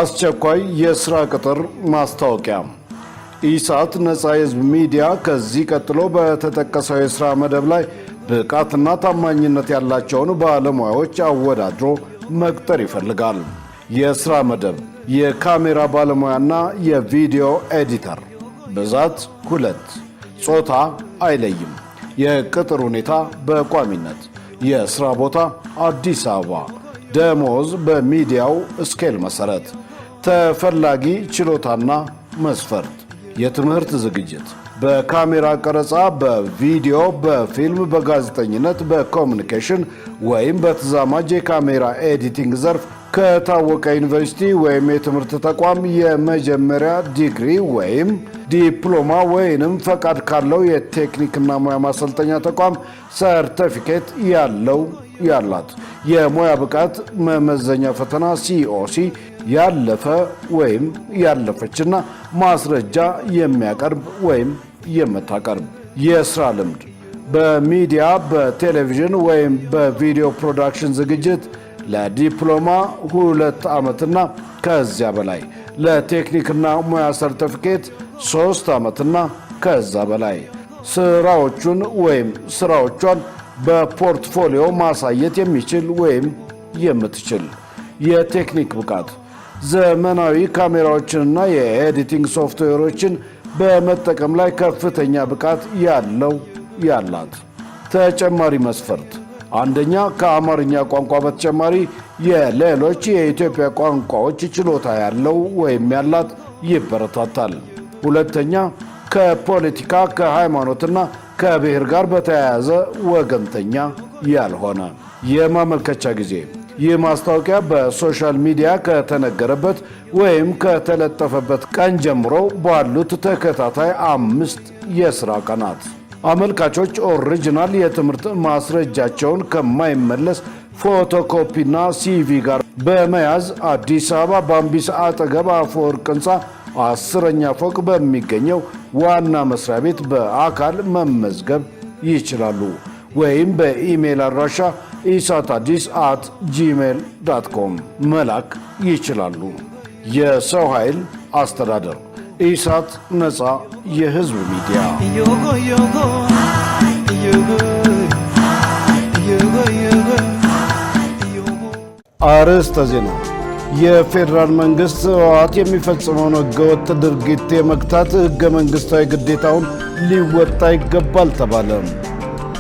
አስቸኳይ የስራ ቅጥር ማስታወቂያ። ኢሳት ነፃ የህዝብ ሚዲያ ከዚህ ቀጥሎ በተጠቀሰው የሥራ መደብ ላይ ብቃትና ታማኝነት ያላቸውን ባለሙያዎች አወዳድሮ መቅጠር ይፈልጋል። የሥራ መደብ የካሜራ ባለሙያና የቪዲዮ editor፣ ብዛት 2፣ ጾታ አይለይም። የቅጥር ሁኔታ በቋሚነት፣ የሥራ ቦታ አዲስ አበባ፣ ደሞዝ በሚዲያው scale መሰረት፣ ተፈላጊ ችሎታና መስፈርት፣ የትምህርት ዝግጅት በካሜራ ቀረጻ፣ በቪዲዮ፣ በፊልም፣ በጋዜጠኝነት፣ በ communication ወይም በተዛማጅ የካሜራ editing ዘርፍ ከታወቀ ዩኒቨርሲቲ ወይም የትምህርት ተቋም የመጀመሪያ ዲግሪ ወይም ዲፕሎማ ወይንም ፈቃድ ካለው የቴክኒክና ሙያ ማሰልጠኛ ተቋም ሰርተፊኬት ያለው ያላት፣ የሙያ ብቃት መመዘኛ ፈተና COC ያለፈ ወይም ያለፈችና ማስረጃ የሚያቀርብ ወይም የምታቀርብ፣ የስራ ልምድ በሚዲያ፣ በቴሌቪዥን ወይም በቪዲዮ production ዝግጅት ለዲፕሎማ 2 ዓመትና ከዚያ በላይ፣ ለቴክኒክና ሙያ ሰርተፊኬት 3 ዓመትና ከዛ በላይ፣ ስራዎቹን ወይም ስራዎቿን በ portfolio ማሳየት የሚችል ወይም የምትችል፣ የቴክኒክ ብቃት ዘመናዊ ካሜራዎችንና የ editing ሶፍትዌሮችን በመጠቀም ላይ ከፍተኛ ብቃት ያለው ያላት። ተጨማሪ መስፈርት፣ አንደኛ፣ ከአማርኛ ቋንቋ በተጨማሪ የሌሎች የኢትዮጵያ ቋንቋዎች ችሎታ ያለው ወይም ያላት ይበረታታል። ሁለተኛ፣ ከፖለቲካ፣ ከሃይማኖትና ከብሔር ጋር በተያያዘ ወገንተኛ ያልሆነ። የማመልከቻ ጊዜ ይህ ማስታወቂያ በ social media ከተነገረበት ወይም ከተለጠፈበት ቀን ጀምሮ ባሉት ተከታታይ 5 የሥራ ቀናት። አመልካቾች original የትምህርት ማስረጃቸውን ከማይመለስ ፎቶኮፒና CV ጋር በመያዝ አዲስ አበባ ባምቢስ አጠገብ አፈወርቅ ሕንፃ 10ኛ ፎቅ በሚገኘው ዋና መስሪያ ቤት በአካል መመዝገብ ይችላሉ ወይም በኢሜይል አድራሻ ኢሳትአዲስ@gmail.com መላክ ይችላሉ። የሰው ኃይል አስተዳደር፣ ኢሳት ነፃ የህዝብ ሚዲያ። Yogo yogo yogo yogo yogo yogo. አርዕስተ ዜና። የፌዴራል መንግስት ህወሓት የሚፈጽመውን ህገወጥ ድርጊት የመግታት ህገ መንግስታዊ ግዴታውን ሊወጣ ይገባል ተባለ።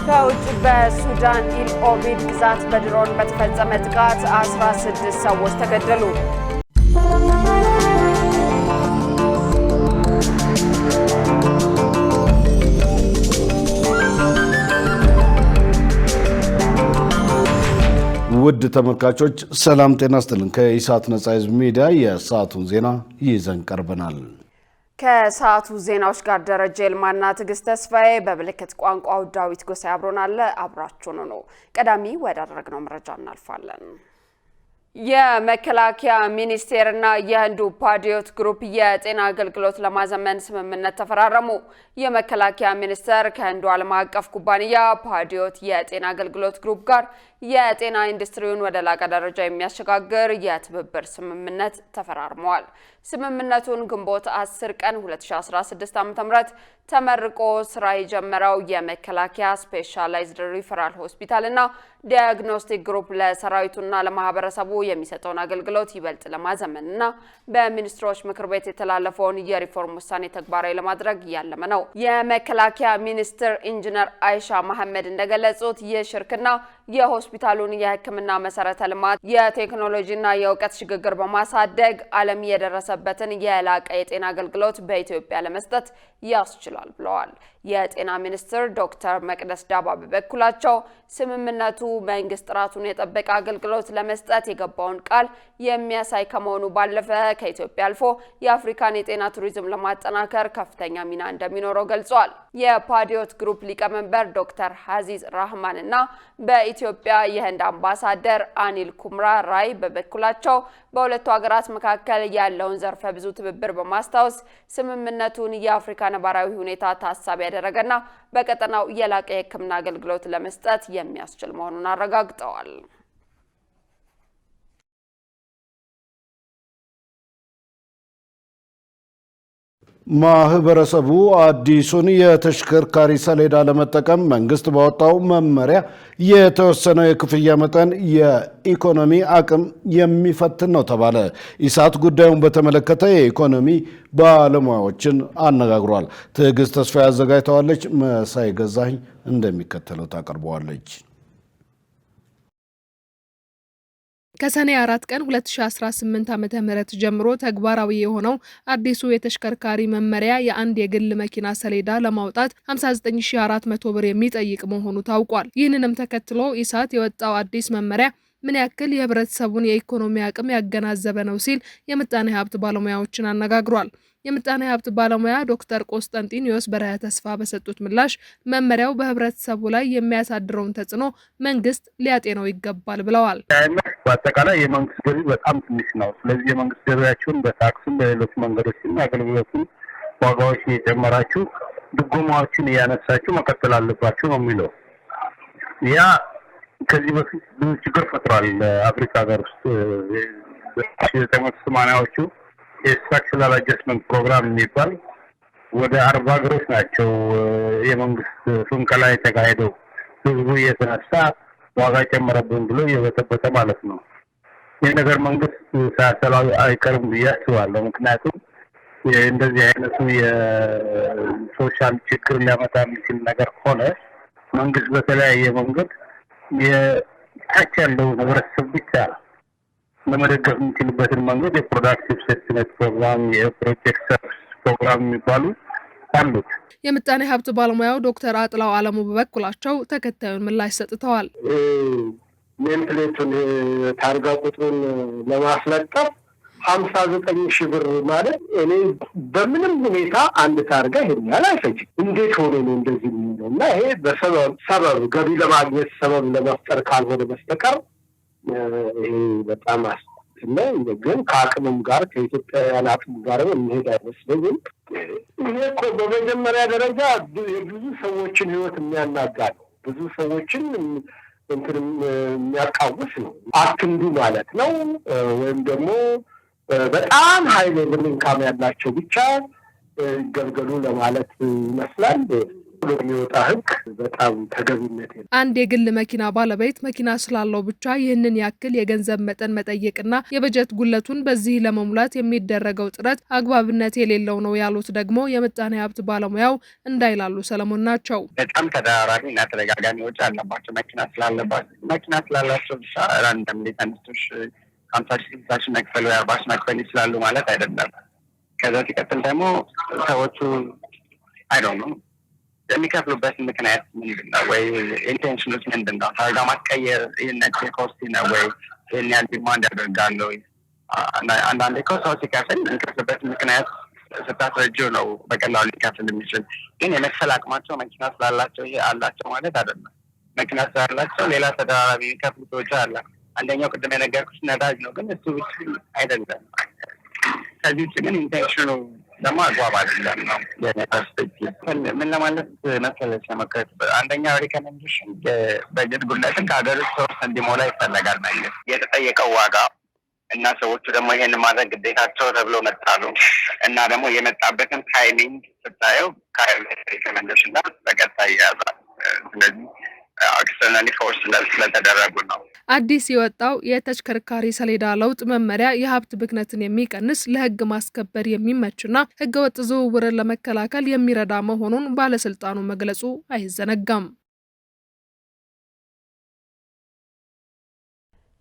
ከውጭ በሱዳን ኢል ኦቢድ ግዛት በድሮን በተፈጸመ ጥቃት 16 ሰዎች ተገደሉ። ውድ ተመልካቾች፣ ሰላም ጤና ይስጥልን። ከኢሳት ነጻ ህዝብ ሚዲያ የሰዓቱን ዜና ይዘን ቀርበናል። ከሰዓቱ ዜናዎች ጋር ደረጀ ይልማና ትዕግስት ተስፋዬ፣ በምልክት ቋንቋው ዳዊት ጎሳይ አብሮናል። አብራችሁን ነው። ቀዳሚ ወዳደረግነው መረጃ እናልፋለን። የመከላከያ ሚኒስቴርና የህንዱ ፓዲዮት ግሩፕ የጤና አገልግሎት ለማዘመን ስምምነት ተፈራረሙ። የመከላከያ ሚኒስቴር ከህንዱ ዓለም አቀፍ ኩባንያ ፓዲዮት የጤና አገልግሎት ግሩፕ ጋር የጤና ኢንዱስትሪውን ወደ ላቀ ደረጃ የሚያሸጋግር የትብብር ስምምነት ተፈራርመዋል። ስምምነቱን ግንቦት 10 ቀን 2016 ዓ.ም ተመርቆ ስራ የጀመረው የመከላከያ ስፔሻላይዝድ ሪፈራል ሆስፒታል እና ዲያግኖስቲክ ግሩፕ ለሰራዊቱና ለማህበረሰቡ የሚሰጠውን አገልግሎት ይበልጥ ለማዘመንና በሚኒስትሮች ምክር ቤት የተላለፈውን የሪፎርም ውሳኔ ተግባራዊ ለማድረግ ያለመ ነው። የመከላከያ ሚኒስትር ኢንጂነር አይሻ መሐመድ እንደገለጹት ይህ ሽርክና የሆስፒታሉን የሕክምና መሰረተ ልማት፣ የቴክኖሎጂና የእውቀት ሽግግር በማሳደግ ዓለም የደረሰበትን የላቀ የጤና አገልግሎት በኢትዮጵያ ለመስጠት ያስችላል ብለዋል። የጤና ሚኒስትር ዶክተር መቅደስ ዳባ በበኩላቸው ስምምነቱ መንግስት ጥራቱን የጠበቀ አገልግሎት ለመስጠት የገባውን ቃል የሚያሳይ ከመሆኑ ባለፈ ከኢትዮጵያ አልፎ የአፍሪካን የጤና ቱሪዝም ለማጠናከር ከፍተኛ ሚና እንደሚኖረው ገልጿል። የፓዲዮት ግሩፕ ሊቀመንበር ዶክተር ሀዚዝ ራህማን እና በኢትዮጵያ የህንድ አምባሳደር አኒል ኩምራ ራይ በበኩላቸው በሁለቱ ሀገራት መካከል ያለውን ዘርፈ ብዙ ትብብር በማስታወስ ስምምነቱን የአፍሪካ ነባራዊ ሁኔታ ታሳቢ ያደረገና በቀጠናው የላቀ የሕክምና አገልግሎት ለመስጠት የሚያስችል መሆኑን አረጋግጠዋል። ማህበረሰቡ አዲሱን የተሽከርካሪ ሰሌዳ ለመጠቀም መንግስት ባወጣው መመሪያ የተወሰነው የክፍያ መጠን የኢኮኖሚ አቅም የሚፈትን ነው ተባለ። ኢሳት ጉዳዩን በተመለከተ የኢኮኖሚ ባለሙያዎችን አነጋግሯል። ትዕግስት ተስፋ አዘጋጅተዋለች። መሳይ ገዛኸኝ እንደሚከተለው ታቀርበዋለች። ከሰኔ 4 ቀን 2018 ዓ.ም ጀምሮ ተግባራዊ የሆነው አዲሱ የተሽከርካሪ መመሪያ የአንድ የግል መኪና ሰሌዳ ለማውጣት 59400 ብር የሚጠይቅ መሆኑ ታውቋል። ይህንንም ተከትሎ ኢሳት የወጣው አዲስ መመሪያ ምን ያክል የህብረተሰቡን የኢኮኖሚ አቅም ያገናዘበ ነው ሲል የምጣኔ ሀብት ባለሙያዎችን አነጋግሯል። የምጣኔ ሀብት ባለሙያ ዶክተር ቆስጠንጢኒዮስ በርሀ ተስፋ በሰጡት ምላሽ መመሪያው በህብረተሰቡ ላይ የሚያሳድረውን ተጽዕኖ መንግስት ሊያጤነው ይገባል ብለዋል። በአጠቃላይ የመንግስት ገቢ በጣም ትንሽ ነው። ስለዚህ የመንግስት ገቢያችሁን በታክስም በሌሎች መንገዶችም አገልግሎቱን ዋጋዎች እየጨመራችሁ ድጎማዎችን እያነሳችሁ መቀጠል አለባችሁ ነው የሚለው። ያ ከዚህ በፊት ብዙ ችግር ፈጥሯል። አፍሪካ ሀገር ውስጥ በ1980ዎቹ የ structural adjustment program የሚባል ወደ 40 ሀገሮች ናቸው የመንግስት ፍንቀላ የተካሄደው። ህዝቡ እየተነሳ ዋጋ ጨመረብን ብሎ እየበጠበጠ ማለት ነው። ይህ ነገር መንግስት ሳያሰላው አይቀርም ብዬ አስባለሁ። ምክንያቱም እንደዚህ አይነቱ የ social ችግር ሊያመጣ የሚችል ነገር ከሆነ መንግስት በተለያየ መንገድ የታች ያለውን ህብረተሰብ ብቻ ለመደገፍ የሚችልበትን መንገድ የ productive safety net program፣ የ project service program የሚባሉ አሉት። የምጣኔ ሀብት ባለሙያው ዶክተር አጥላው አለሙ በበኩላቸው ተከታዩን ምላሽ ሰጥተዋል። Name plate ኡን ታርጋ ቁጥሩን ለማስለጠፍ 59,000 ብር ማለት እኔ በምንም ሁኔታ አንድ ታርጋ ይሄን ያህል አይፈጅም። እንዴት ሆኖ ነው እንደዚህ የሚሆነው? እና ይሄ በሰበብ ሰበብ ገቢ ለማግኘት ሰበብ ለመፍጠር ካልሆነ በስተቀር ይሄ በጣም አስና ግን ከአቅምም ጋር ከኢትዮጵያውያን አቅም ጋርም የሚሄድ አይመስለኝም። ይሄ እኮ በመጀመሪያ ደረጃ የብዙ ሰዎችን ህይወት የሚያናጋ ነው። ብዙ ሰዎችን እንትን የሚያቃውስ ነው። አትንዱ ማለት ነው። ወይም ደግሞ በጣም high level income ያላቸው ብቻ ይገልገሉ ለማለት ይመስላል። የሚወጣ ህግ በጣም ተገቢነት የለም። አንድ የግል መኪና ባለቤት መኪና ስላለው ብቻ ይህንን ያክል የገንዘብ መጠን መጠየቅና የበጀት ጉለቱን በዚህ ለመሙላት የሚደረገው ጥረት አግባብነት የሌለው ነው ያሉት ደግሞ የምጣኔ ሀብት ባለሙያው እንዳይላሉ ሰለሞን ናቸው። በጣም ተደራራቢ እና ተደጋጋሚ ወጪ አለባቸው። መኪና ስላላቸው ብቻ randomly ተነስቶሽ 50,000 60,000 መክፈል ወይ 40,000 መክፈል ይችላሉ ማለት አይደለም። ከዛ ሲቀጥል ደግሞ ሰዎቹ I don't know የሚከፍሉበት ምክንያት ምንድን ነው? ወይ intention ኖች ምንድን ነው? ታርጋ ማስቀየር ይህን ያክል costly ነው ወይ? ይህን ያህል demand ያደርጋል ወይ? አንዳንዴ እኮ ሰው ሲከፍል የሚከፍልበት ምክንያት ስታስረጂው ነው በቀላሉ ሊከፍል የሚችል። ግን የመክፈል አቅማቸው መኪና ስላላቸው ይሄ አላቸው ማለት አይደለም። መኪና ስላላቸው ሌላ ተደራራቢ የሚከፍሉት ወጪ አለ። አንደኛው ቅድም የነገርኩሽ ነዳጅ ነው፣ ግን እሱ ብቻ አይደለም። ከዚህ ውጭ ግን intention ኑ ደግሞ አግባብ አይደለም ነው የኔ perspective። ምን ለማለት መሰለሽ የመከሩት፣ አንደኛው recommendation የበጀት ጉድለትን ከሀገር ውስጥ source እንዲሞላ ይፈለጋል መንግስት። የተጠየቀው ዋጋ እና ሰዎቹ ደግሞ ይሄን ማድረግ ግዴታቸው ተብሎ መጣሉ እና ደግሞ የመጣበትን timing ስታየው ከ recommendation ጋር በቀጥታ ይያዛል። ስለዚህ externally force ስለተደረጉ ነው። አዲስ የወጣው የተሽከርካሪ ሰሌዳ ለውጥ መመሪያ የሀብት ብክነትን የሚቀንስ፣ ለሕግ ማስከበር የሚመችና ሕገወጥ ዝውውርን ለመከላከል የሚረዳ መሆኑን ባለስልጣኑ መግለጹ አይዘነጋም።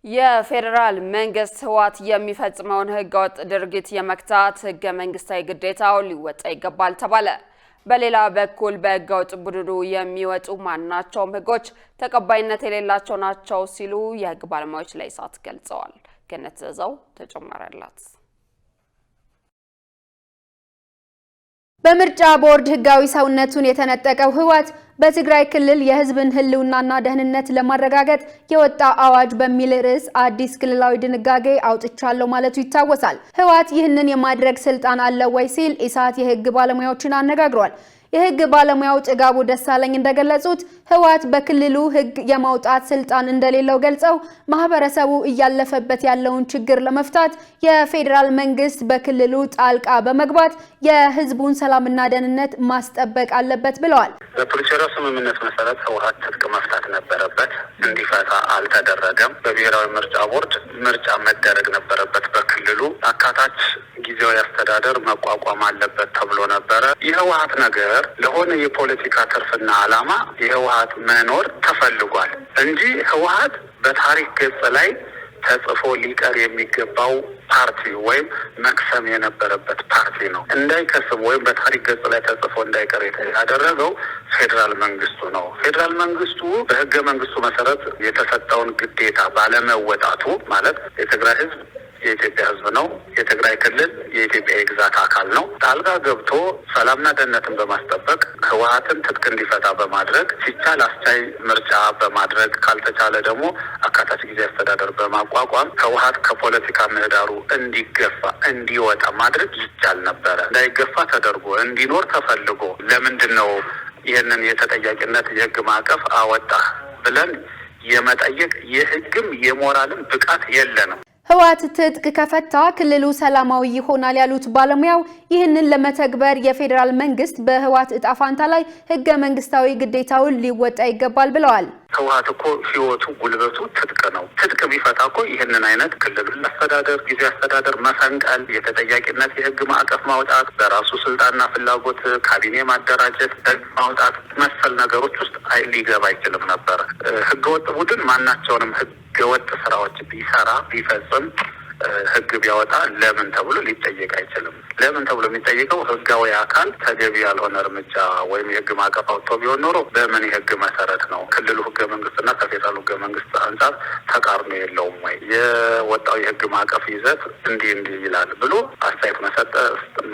የፌዴራል መንግስት ህወሓት የሚፈጽመውን ህገወጥ ድርጊት የመግታት ህገ መንግስታዊ ግዴታውን ሊወጣ ይገባል ተባለ። በሌላ በኩል በህገወጥ ቡድኑ የሚወጡ ማናቸውም ህጎች ተቀባይነት የሌላቸው ናቸው ሲሉ የህግ ባለሙያዎች ለኢሳት ገልጸዋል። ገነት ዘዘው ተጨማሪ አላት። በምርጫ ቦርድ ህጋዊ ሰውነቱን የተነጠቀው ህወሓት በትግራይ ክልል የህዝብን ህልውናና ደህንነት ለማረጋገጥ የወጣ አዋጅ በሚል ርዕስ አዲስ ክልላዊ ድንጋጌ አውጥቻለሁ ማለቱ ይታወሳል። ህወሓት ይህንን የማድረግ ስልጣን አለው ወይ ሲል ኢሳት የህግ ባለሙያዎችን አነጋግሯል። የህግ ባለሙያው ጥጋቡ ደሳለኝ እንደገለጹት ህወሓት በክልሉ ህግ የማውጣት ስልጣን እንደሌለው ገልጸው ማህበረሰቡ እያለፈበት ያለውን ችግር ለመፍታት የፌዴራል መንግስት በክልሉ ጣልቃ በመግባት የህዝቡን ሰላምና ደህንነት ማስጠበቅ አለበት ብለዋል። በፕሪቶሪያው ስምምነት መሰረት ህወሓት ትጥቅ መፍታት ነበረበት፣ እንዲፈታ አልተደረገም። በብሔራዊ ምርጫ ቦርድ ምርጫ መደረግ ነበረበት። በክልሉ አካታች ጊዜያዊ አስተዳደር መቋቋም አለበት ተብሎ ነበረ። የህወሓት ነገር ለሆነ የፖለቲካ ትርፍና ዓላማ የህወሓት መኖር ተፈልጓል እንጂ ህወሓት በታሪክ ገጽ ላይ ተጽፎ ሊቀር የሚገባው ፓርቲ ወይም መክሰም የነበረበት ፓርቲ ነው። እንዳይከስም ወይም በታሪክ ገጽ ላይ ተጽፎ እንዳይቀር ያደረገው ፌዴራል መንግስቱ ነው። ፌዴራል መንግስቱ በህገ መንግስቱ መሰረት የተሰጠውን ግዴታ ባለመወጣቱ፣ ማለት የትግራይ ህዝብ የኢትዮጵያ ህዝብ ነው። የትግራይ ክልል የኢትዮጵያ የግዛት አካል ነው። ጣልቃ ገብቶ ሰላምና ደህንነትን በማስጠበቅ፣ ህወሓትን ትጥቅ እንዲፈታ በማድረግ፣ ሲቻል አስቻይ ምርጫ በማድረግ፣ ካልተቻለ ደግሞ አካታች ጊዜ አስተዳደር በማቋቋም ህወሓት ከፖለቲካ ምህዳሩ እንዲገፋ፣ እንዲወጣ ማድረግ ይቻል ነበረ። እንዳይገፋ ተደርጎ እንዲኖር ተፈልጎ ለምንድን ነው ይህንን የተጠያቂነት የህግ ማዕቀፍ አወጣህ ብለን የመጠየቅ የህግም የሞራልም ብቃት የለንም። ህወሓት ትጥቅ ከፈታ ክልሉ ሰላማዊ ይሆናል ያሉት ባለሙያው ይህንን ለመተግበር የፌዴራል መንግስት በህወሓት እጣ ፋንታ ላይ ህገ መንግስታዊ ግዴታውን ሊወጣ ይገባል ብለዋል። ህወሓት እኮ ህይወቱ ጉልበቱ ትጥቅ ነው። ትጥቅ ቢፈታ እኮ ይህንን አይነት ክልሉን አስተዳደር፣ ጊዜ አስተዳደር መፈንቀል፣ የተጠያቂነት የህግ ማዕቀፍ ማውጣት፣ በራሱ ስልጣንና ፍላጎት ካቢኔ ማደራጀት፣ ህግ ማውጣት መሰል ነገሮች ውስጥ ሊገባ አይችልም ነበር። ህገወጥ ቡድን ማናቸውንም ህገወጥ ስራዎች ቢሰራ፣ ቢፈጽም፣ ህግ ቢያወጣ ለምን ተብሎ ሊጠየቅ አይችልም። ለምን ተብሎ የሚጠየቀው ህጋዊ አካል ተገቢ ያልሆነ እርምጃ ወይም የህግ ማዕቀፍ አውጥቶ ቢሆን ኖሮ በምን የህግ መሰረት ነው? ክልሉ ህገ መንግስትና ከፌዴራሉ ህገ መንግስት አንጻር ተቃርኖ የለውም ወይ? የወጣው የህግ ማዕቀፍ ይዘት እንዲህ እንዲህ ይላል ብሎ አስተያየት መሰጠት፣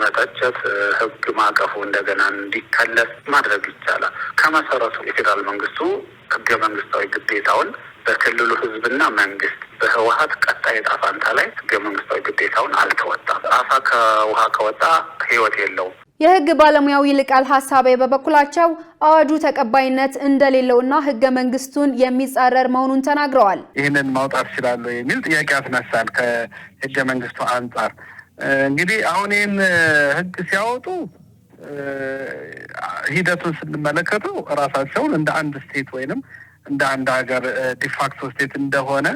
መተቸት፣ ህግ ማዕቀፉ እንደገና እንዲከለስ ማድረግ ይቻላል። ከመሰረቱ የፌዴራል መንግስቱ ህገ መንግስታዊ ግዴታውን በክልሉ ህዝብና መንግስት በህወሓት ቀጣይ ዕጣ ፈንታ ላይ ህገ መንግስታዊ ግዴታውን አልተወጣም። አሳ ከውሃ ከወጣ ህይወት የለውም። የህግ ባለሙያው ይልቃል ሀሳቤ በበኩላቸው አዋጁ ተቀባይነት እንደሌለውና ህገ መንግስቱን የሚጻረር መሆኑን ተናግረዋል። ይህንን ማውጣት ይችላሉ የሚል ጥያቄ ያስነሳል። ከህገ መንግስቱ አንጻር እንግዲህ አሁን ይህን ህግ ሲያወጡ ሂደቱን ስንመለከተው ራሳቸውን እንደ አንድ state ወይንም እንደ አንድ ሀገር de facto state እንደሆነ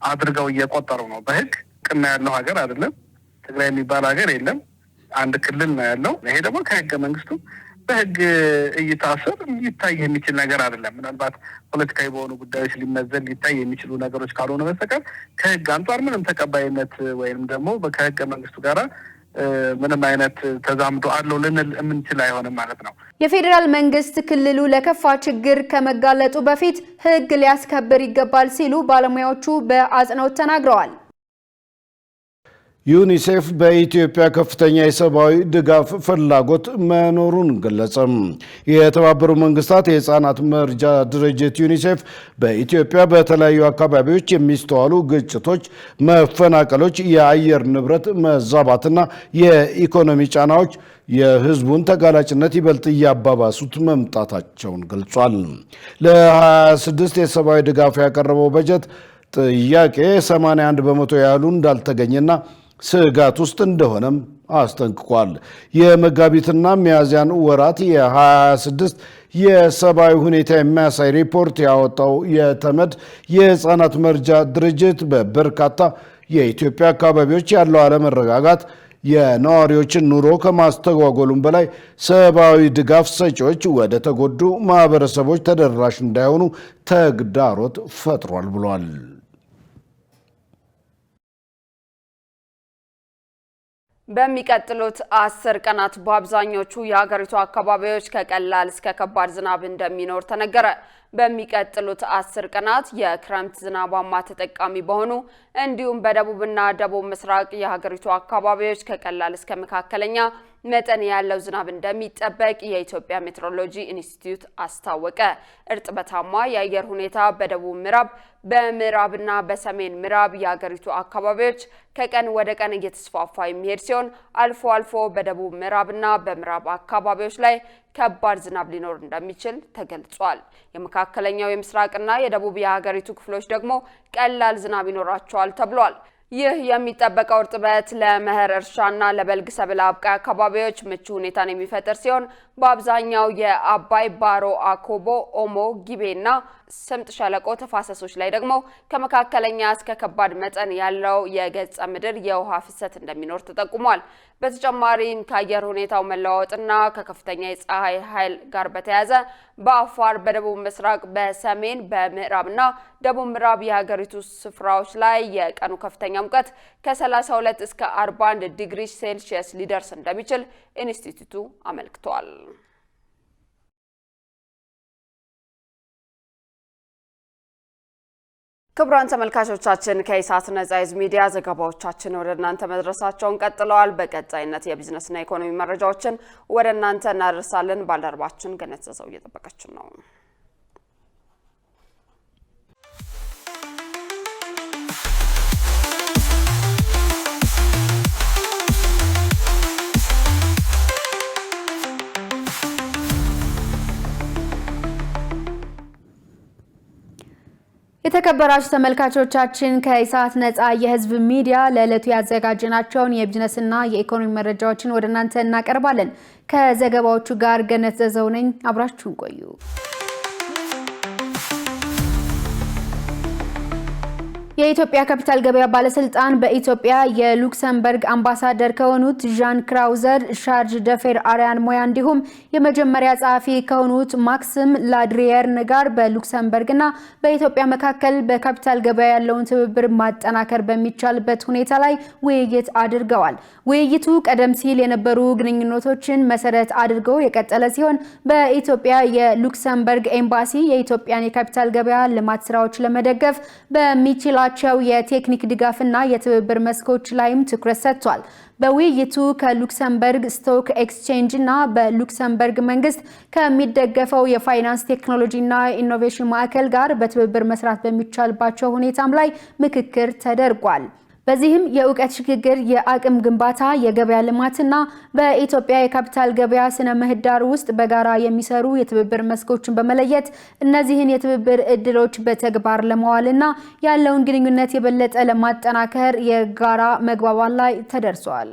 አድርገው እየቆጠሩ ነው። በህግ እውቅና ያለው ሀገር አይደለም። ትግራይ የሚባል ሀገር የለም። አንድ ክልል ነው ያለው። ይሄ ደግሞ ከህገ መንግስቱ በህግ እይታ ስር ሊታይ የሚችል ነገር አይደለም። ምናልባት ፖለቲካዊ በሆኑ ጉዳዮች ሊመዘን ሊታይ የሚችሉ ነገሮች ካልሆነ በስተቀር ከህግ አንጻር ምንም ተቀባይነት ወይም ደግሞ ከህገ መንግስቱ ጋራ ምንም አይነት ተዛምዶ አለው ልንል የምንችል አይሆንም ማለት ነው። የፌዴራል መንግስት ክልሉ ለከፋ ችግር ከመጋለጡ በፊት ህግ ሊያስከብር ይገባል ሲሉ ባለሙያዎቹ በአጽንኦት ተናግረዋል። ዩኒሴፍ በኢትዮጵያ ከፍተኛ የሰብአዊ ድጋፍ ፍላጎት መኖሩን ገለጸም። የተባበሩት መንግስታት የህፃናት መርጃ ድርጅት ዩኒሴፍ በኢትዮጵያ በተለያዩ አካባቢዎች የሚስተዋሉ ግጭቶች፣ መፈናቀሎች፣ የአየር ንብረት መዛባትና የኢኮኖሚ ጫናዎች የህዝቡን ተጋላጭነት ይበልጥ እያባባሱት መምጣታቸውን ገልጿል። ለ26 የሰብአዊ ድጋፍ ያቀረበው በጀት ጥያቄ 81% ያህሉ እንዳልተገኘና ስጋት ውስጥ እንደሆነም አስጠንቅቋል። የመጋቢትና ሚያዝያን ወራት የ2026 የሰብአዊ ሁኔታ የሚያሳይ ሪፖርት ያወጣው የተመድ የህፃናት መርጃ ድርጅት በበርካታ የኢትዮጵያ አካባቢዎች ያለው አለመረጋጋት የነዋሪዎችን ኑሮ ከማስተጓጎሉም በላይ ሰብአዊ ድጋፍ ሰጪዎች ወደ ተጎዱ ማህበረሰቦች ተደራሽ እንዳይሆኑ ተግዳሮት ፈጥሯል ብሏል። በሚቀጥሉት 10 ቀናት በአብዛኞቹ የሀገሪቱ አካባቢዎች ከቀላል እስከ ከባድ ዝናብ እንደሚኖር ተነገረ። በሚቀጥሉት 10 ቀናት የክረምት ዝናባማ ተጠቃሚ በሆኑ እንዲሁም በደቡብና ደቡብ ምስራቅ የሀገሪቱ አካባቢዎች ከቀላል እስከ መካከለኛ መጠን ያለው ዝናብ እንደሚጠበቅ የኢትዮጵያ ሜትሮሎጂ ኢንስቲትዩት አስታወቀ። እርጥበታማ የአየር ሁኔታ በደቡብ ምዕራብ፣ በምዕራብና በሰሜን ምዕራብ የሀገሪቱ አካባቢዎች ከቀን ወደ ቀን እየተስፋፋ የሚሄድ ሲሆን፣ አልፎ አልፎ በደቡብ ምዕራብና በምዕራብ አካባቢዎች ላይ ከባድ ዝናብ ሊኖር እንደሚችል ተገልጿል። የመካከለኛው፣ የምስራቅና የደቡብ የሀገሪቱ ክፍሎች ደግሞ ቀላል ዝናብ ይኖራቸዋል ተብሏል። ይህ የሚጠበቀው እርጥበት ለመኸር እርሻና ለበልግ ሰብል አብቃይ አካባቢዎች ምቹ ሁኔታን የሚፈጥር ሲሆን፣ በአብዛኛው የአባይ፣ ባሮ፣ አኮቦ፣ ኦሞ፣ ጊቤና ስምጥ ሸለቆ ተፋሰሶች ላይ ደግሞ ከመካከለኛ እስከ ከባድ መጠን ያለው የገጸ ምድር የውሃ ፍሰት እንደሚኖር ተጠቁሟል። በተጨማሪም ከአየር ሁኔታው መለዋወጥና ከከፍተኛ የፀሐይ ኃይል ጋር በተያያዘ በአፋር፣ በደቡብ ምስራቅ፣ በሰሜን፣ በምዕራብና ደቡብ ምዕራብ የሀገሪቱ ስፍራዎች ላይ የቀኑ ከፍተኛ ሙቀት ከ32 እስከ 41 ዲግሪ ሴልሺየስ ሊደርስ እንደሚችል ኢንስቲትዩቱ አመልክቷል። ክቡራን ተመልካቾቻችን፣ ከኢሳት ነጻ የህዝብ ሚዲያ ዘገባዎቻችን ወደ እናንተ መድረሳቸውን ቀጥለዋል። በቀጣይነት የቢዝነስና ኢኮኖሚ መረጃዎችን ወደ እናንተ እናደርሳለን። ባልደረባችን ገነት ዘዘው እየጠበቀችን ነው። የተከበራችሁ ተመልካቾቻችን፣ ከኢሳት ነጻ የህዝብ ሚዲያ ለዕለቱ ያዘጋጀናቸውን የቢዝነስና የኢኮኖሚ መረጃዎችን ወደ እናንተ እናቀርባለን። ከዘገባዎቹ ጋር ገነት ዘዘው ነኝ። አብራችሁን ቆዩ። የኢትዮጵያ ካፒታል ገበያ ባለስልጣን በኢትዮጵያ የሉክሰምበርግ አምባሳደር ከሆኑት ዣን ክራውዘር፣ ሻርጅ ደፌር አሪያን ሞያ እንዲሁም የመጀመሪያ ጸሐፊ ከሆኑት ማክስም ላድሪየርን ጋር በሉክሰምበርግና በኢትዮጵያ መካከል በካፒታል ገበያ ያለውን ትብብር ማጠናከር በሚቻልበት ሁኔታ ላይ ውይይት አድርገዋል። ውይይቱ ቀደም ሲል የነበሩ ግንኙነቶችን መሰረት አድርገው የቀጠለ ሲሆን፣ በኢትዮጵያ የሉክሰምበርግ ኤምባሲ የኢትዮጵያን የካፒታል ገበያ ልማት ስራዎች ለመደገፍ በሚችላቸው የቴክኒክ ድጋፍና የትብብር መስኮች ላይም ትኩረት ሰጥቷል። በውይይቱ ከሉክሰምበርግ ስቶክ ኤክስቼንጅ እና በሉክሰምበርግ መንግስት ከሚደገፈው የፋይናንስ ቴክኖሎጂና ኢኖቬሽን ማዕከል ጋር በትብብር መስራት በሚቻልባቸው ሁኔታም ላይ ምክክር ተደርጓል። በዚህም የእውቀት ሽግግር፣ የአቅም ግንባታ፣ የገበያ ልማትና በኢትዮጵያ የካፒታል ገበያ ስነ ምህዳር ውስጥ በጋራ የሚሰሩ የትብብር መስኮችን በመለየት እነዚህን የትብብር እድሎች በተግባር ለማዋልና ያለውን ግንኙነት የበለጠ ለማጠናከር የጋራ መግባባት ላይ ተደርሷል።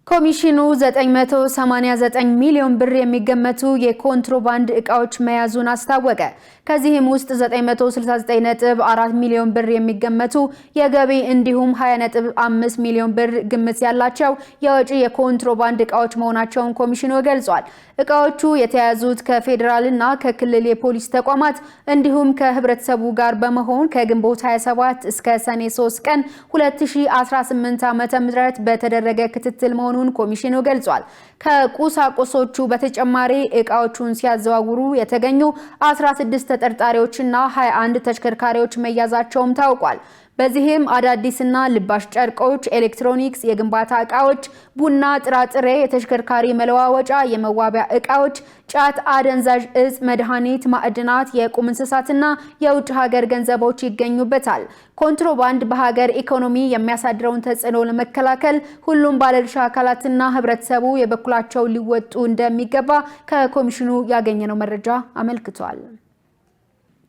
ኮሚሽኑ 989 ሚሊዮን ብር የሚገመቱ የኮንትሮባንድ እቃዎች መያዙን አስታወቀ። ከዚህም ውስጥ 969.4 ሚሊዮን ብር የሚገመቱ የገቢ እንዲሁም 20.5 ሚሊዮን ብር ግምት ያላቸው የወጪ የኮንትሮባንድ እቃዎች መሆናቸውን ኮሚሽኑ ገልጿል። እቃዎቹ የተያዙት ከፌዴራልና ከክልል የፖሊስ ተቋማት እንዲሁም ከህብረተሰቡ ጋር በመሆን ከግንቦት 27 እስከ ሰኔ 3 ቀን 2018 ዓ.ም በተደረገ ክትትል መሆኑን ኮሚሽኑ ገልጿል። ከቁሳቁሶቹ በተጨማሪ እቃዎቹን ሲያዘዋውሩ የተገኙ 16 ተጠርጣሪዎችና 21 ተሽከርካሪዎች መያዛቸውም ታውቋል። በዚህም አዳዲስና ልባሽ ጨርቆች፣ ኤሌክትሮኒክስ፣ የግንባታ እቃዎች፣ ቡና፣ ጥራጥሬ፣ የተሽከርካሪ መለዋወጫ፣ የመዋቢያ እቃዎች፣ ጫት፣ አደንዛዥ እጽ፣ መድኃኒት፣ ማዕድናት፣ የቁም እንስሳትና የውጭ ሀገር ገንዘቦች ይገኙበታል። ኮንትሮባንድ በሀገር ኢኮኖሚ የሚያሳድረውን ተጽዕኖ ለመከላከል ሁሉም ባለድርሻ አካላትና ህብረተሰቡ የበኩላቸው ሊወጡ እንደሚገባ ከኮሚሽኑ ያገኘነው መረጃ አመልክቷል።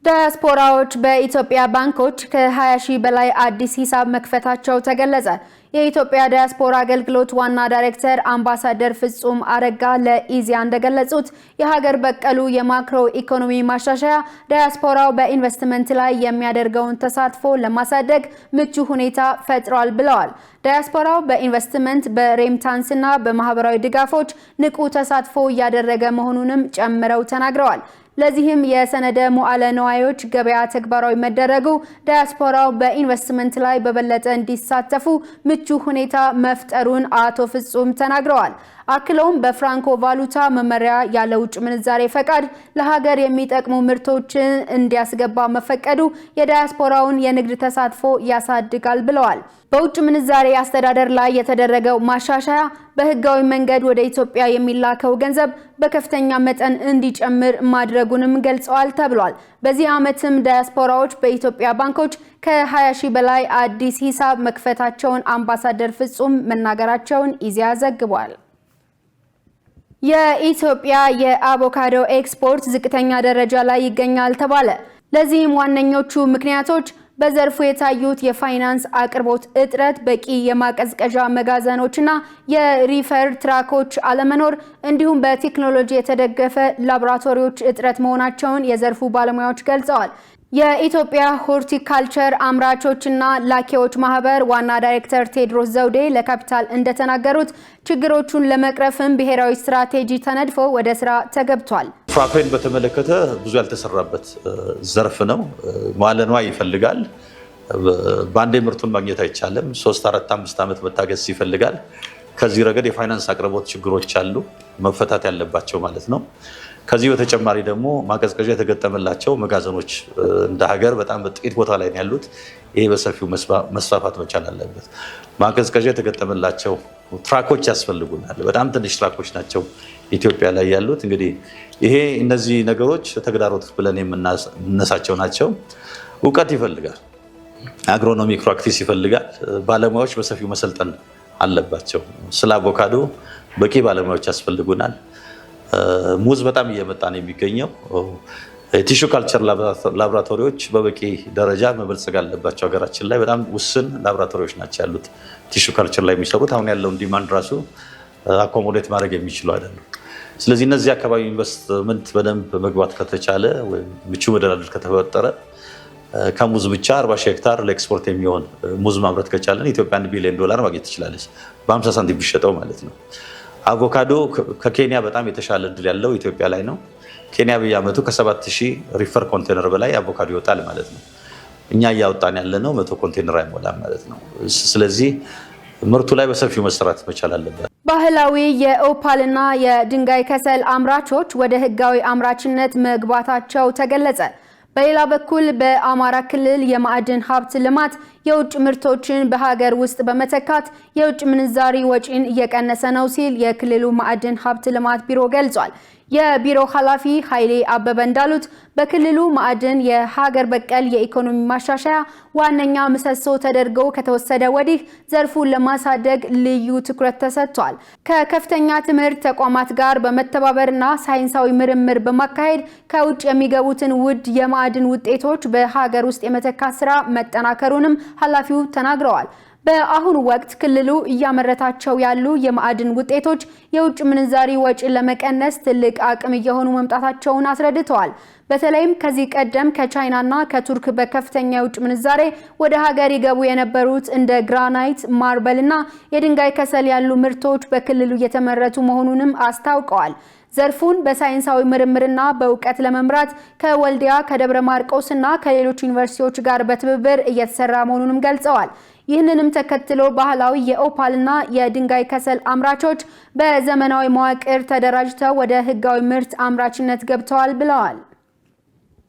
ዲያስፖራዎች በኢትዮጵያ ባንኮች ከ20 ሺህ በላይ አዲስ ሂሳብ መክፈታቸው ተገለጸ። የኢትዮጵያ ዲያስፖራ አገልግሎት ዋና ዳይሬክተር አምባሳደር ፍጹም አረጋ ለኢዜአ እንደገለጹት፣ የሀገር በቀሉ የማክሮ ኢኮኖሚ ማሻሻያ ዲያስፖራው በኢንቨስትመንት ላይ የሚያደርገውን ተሳትፎ ለማሳደግ ምቹ ሁኔታ ፈጥሯል ብለዋል። ዲያስፖራው በኢንቨስትመንት፣ በሬምታንስና በማህበራዊ ድጋፎች ንቁ ተሳትፎ እያደረገ መሆኑንም ጨምረው ተናግረዋል። ለዚህም የሰነደ ሙዓለ ንዋዮች ገበያ ተግባራዊ መደረጉ ዲያስፖራው በኢንቨስትመንት ላይ በበለጠ እንዲሳተፉ ምቹ ሁኔታ መፍጠሩን አቶ ፍጹም ተናግረዋል። አክለውም በፍራንኮ ቫሉታ መመሪያ ያለ ውጭ ምንዛሬ ፈቃድ ለሀገር የሚጠቅሙ ምርቶችን እንዲያስገባ መፈቀዱ የዳያስፖራውን የንግድ ተሳትፎ ያሳድጋል ብለዋል። በውጭ ምንዛሬ አስተዳደር ላይ የተደረገው ማሻሻያ በህጋዊ መንገድ ወደ ኢትዮጵያ የሚላከው ገንዘብ በከፍተኛ መጠን እንዲጨምር ማድረጉንም ገልጸዋል ተብሏል። በዚህ ዓመትም ዳያስፖራዎች በኢትዮጵያ ባንኮች ከ20 ሺህ በላይ አዲስ ሂሳብ መክፈታቸውን አምባሳደር ፍጹም መናገራቸውን ኢዜአ ዘግቧል። የኢትዮጵያ የአቮካዶ ኤክስፖርት ዝቅተኛ ደረጃ ላይ ይገኛል ተባለ። ለዚህም ዋነኞቹ ምክንያቶች በዘርፉ የታዩት የፋይናንስ አቅርቦት እጥረት፣ በቂ የማቀዝቀዣ መጋዘኖችና የ reefer ትራኮች አለመኖር እንዲሁም በቴክኖሎጂ የተደገፈ ላቦራቶሪዎች እጥረት መሆናቸውን የዘርፉ ባለሙያዎች ገልጸዋል። የኢትዮጵያ ሆርቲካልቸር አምራቾችና ላኪዎች ማህበር ዋና ዳይሬክተር ቴዎድሮስ ዘውዴ ለካፒታል እንደተናገሩት ችግሮቹን ለመቅረፍም ብሔራዊ ስትራቴጂ ተነድፎ ወደ ስራ ተገብቷል። ፍራፍሬን በተመለከተ ብዙ ያልተሰራበት ዘርፍ ነው። መዋለ ንዋይ ይፈልጋል። በአንዴ ምርቱን ማግኘት አይቻልም። 3፣ 4፣ 5 ዓመት መታገስ ይፈልጋል። ከዚህ ረገድ የፋይናንስ አቅርቦት ችግሮች አሉ፣ መፈታት ያለባቸው ማለት ነው። ከዚህ በተጨማሪ ደግሞ ማቀዝቀዣ የተገጠመላቸው መጋዘኖች እንደ ሀገር በጣም በጥቂት ቦታ ላይ ነው ያሉት። ይሄ በሰፊው መስፋፋት መቻል አለበት። ማቀዝቀዣ የተገጠመላቸው ትራኮች ያስፈልጉናል። በጣም ትንሽ ትራኮች ናቸው ኢትዮጵያ ላይ ያሉት። እንግዲህ ይሄ እነዚህ ነገሮች ተግዳሮት ብለን የምናነሳቸው ናቸው። እውቀት ይፈልጋል። Agronomic practice ይፈልጋል። ባለሙያዎች በሰፊው መሰልጠን አለባቸው። ስለ አቮካዶ በቂ ባለሙያዎች ያስፈልጉናል። ሙዝ በጣም እየመጣ ነው የሚገኘው። የ tissue culture ላቦራቶሪዎች በበቂ ደረጃ መበልጸግ አለባቸው። ሀገራችን ላይ በጣም ውስን ላቦራቶሪዎች ናቸው ያሉት tissue culture ላይ የሚሰሩት። አሁን ያለውን demand ራሱ accommodate ማድረግ የሚችሉ አይደለም። ስለዚህ እነዚህ አካባቢ ኢንቨስትመንት በደንብ መግባት ከተቻለ ወይም ምቹ መደላድል ከተፈጠረ ከሙዝ ብቻ 40 ሺህ ሄክታር ለኤክስፖርት የሚሆን ሙዝ ማምረት ከቻለን ኢትዮጵያ 1 ቢሊዮን ዶላር ማግኘት ትችላለች፣ በ50 ሳንቲም ቢሸጠው ማለት ነው። አቮካዶ ከኬንያ በጣም የተሻለ እድል ያለው ኢትዮጵያ ላይ ነው። ኬንያ በየዓመቱ ከ7000 reefer ኮንቴነር በላይ አቮካዶ ይወጣል ማለት ነው። እኛ እያወጣን ያለነው 100 ኮንቴነር አይሞላም ማለት ነው። ስለዚህ ምርቱ ላይ በሰፊው መሰራት መቻል አለበት። ባህላዊ የኦፓልና የድንጋይ ከሰል አምራቾች ወደ ህጋዊ አምራችነት መግባታቸው ተገለጸ። በሌላ በኩል በአማራ ክልል የማዕድን ሀብት ልማት የውጭ ምርቶችን በሀገር ውስጥ በመተካት የውጭ ምንዛሪ ወጪን እየቀነሰ ነው ሲል የክልሉ ማዕድን ሀብት ልማት ቢሮ ገልጿል። የቢሮ ኃላፊ ኃይሌ አበበ እንዳሉት በክልሉ ማዕድን የሀገር በቀል የኢኮኖሚ ማሻሻያ ዋነኛ ምሰሶ ተደርጎ ከተወሰደ ወዲህ ዘርፉን ለማሳደግ ልዩ ትኩረት ተሰጥቷል። ከከፍተኛ ትምህርት ተቋማት ጋር በመተባበርና ሳይንሳዊ ምርምር በማካሄድ ከውጭ የሚገቡትን ውድ የማዕድን ውጤቶች በሀገር ውስጥ የመተካት ስራ መጠናከሩንም ኃላፊው ተናግረዋል። በአሁኑ ወቅት ክልሉ እያመረታቸው ያሉ የማዕድን ውጤቶች የውጭ ምንዛሪ ወጪን ለመቀነስ ትልቅ አቅም እየሆኑ መምጣታቸውን አስረድተዋል። በተለይም ከዚህ ቀደም ከቻይናና ከቱርክ በከፍተኛ የውጭ ምንዛሬ ወደ ሀገር ይገቡ የነበሩት እንደ ግራናይት፣ ማርበልና የድንጋይ ከሰል ያሉ ምርቶች በክልሉ እየተመረቱ መሆኑንም አስታውቀዋል። ዘርፉን በሳይንሳዊ ምርምርና በእውቀት ለመምራት ከወልዲያ፣ ከደብረ ማርቆስ እና ከሌሎች ዩኒቨርሲቲዎች ጋር በትብብር እየተሰራ መሆኑንም ገልጸዋል። ይህንንም ተከትሎ ባህላዊ የኦፓልና የድንጋይ ከሰል አምራቾች በዘመናዊ መዋቅር ተደራጅተው ወደ ህጋዊ ምርት አምራችነት ገብተዋል ብለዋል።